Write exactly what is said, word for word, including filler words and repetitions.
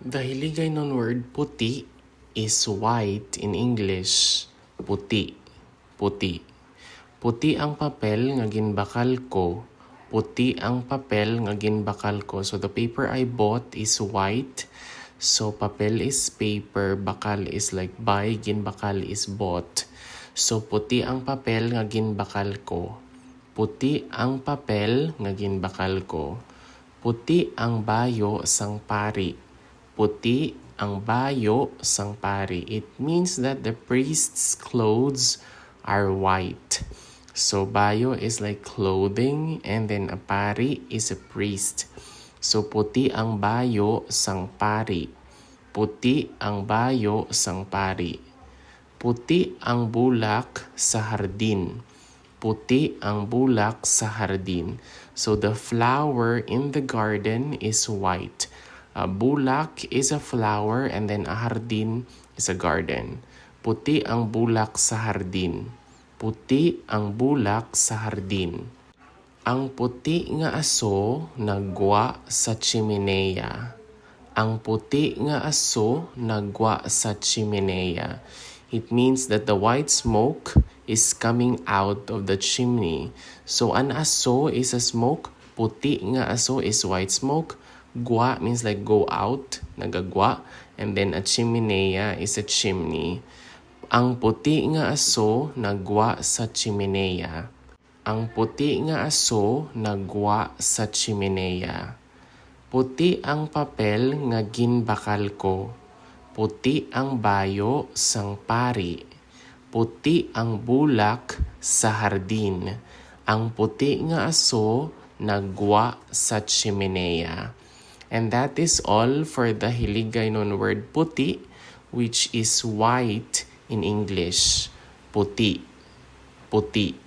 The Hiligaynon word puti is white in English. Puti. Puti. Puti ang papel nga ginbakal ko. Puti ang papel nga ginbakal ko. So the paper I bought is white. So papel is paper, bakal is like buy, ginbakal is bought. So puti ang papel nga ginbakal ko. Puti ang papel nga ginbakal ko. Puti ang bayo sang pari. Puti ang bayo sang pari. It means that the priest's clothes are white. So bayo is like clothing, and then a pari is a priest. So puti ang bayo sang pari. Puti ang bayo sang pari. Puti ang bulak sa hardin. Puti ang bulak sa hardin. So the flower in the garden is white. A bulak is a flower, and then a hardin is a garden. Puti ang bulak sa hardin. Puti ang bulak sa hardin. Ang puti nga aso naggwa sa chimenea. Ang puti nga aso naggwa sa chimenea. It means that the white smoke is coming out of the chimney. So an aso is a smoke, puti nga aso is white smoke, gwa means like go out, nagagwa, and then a chimenea is a chimney. Ang puti nga aso naggwa sa chimenea. Ang puti nga aso naggwa sa chimenea. Puti ang papel nga ginbakal ko. Puti ang bayo sang pari. Puti ang bulak sa hardin. Ang puti nga aso naggwa sa chimenea. And that is all for the Hiligaynon word puti, which is white in English. Puti. Puti.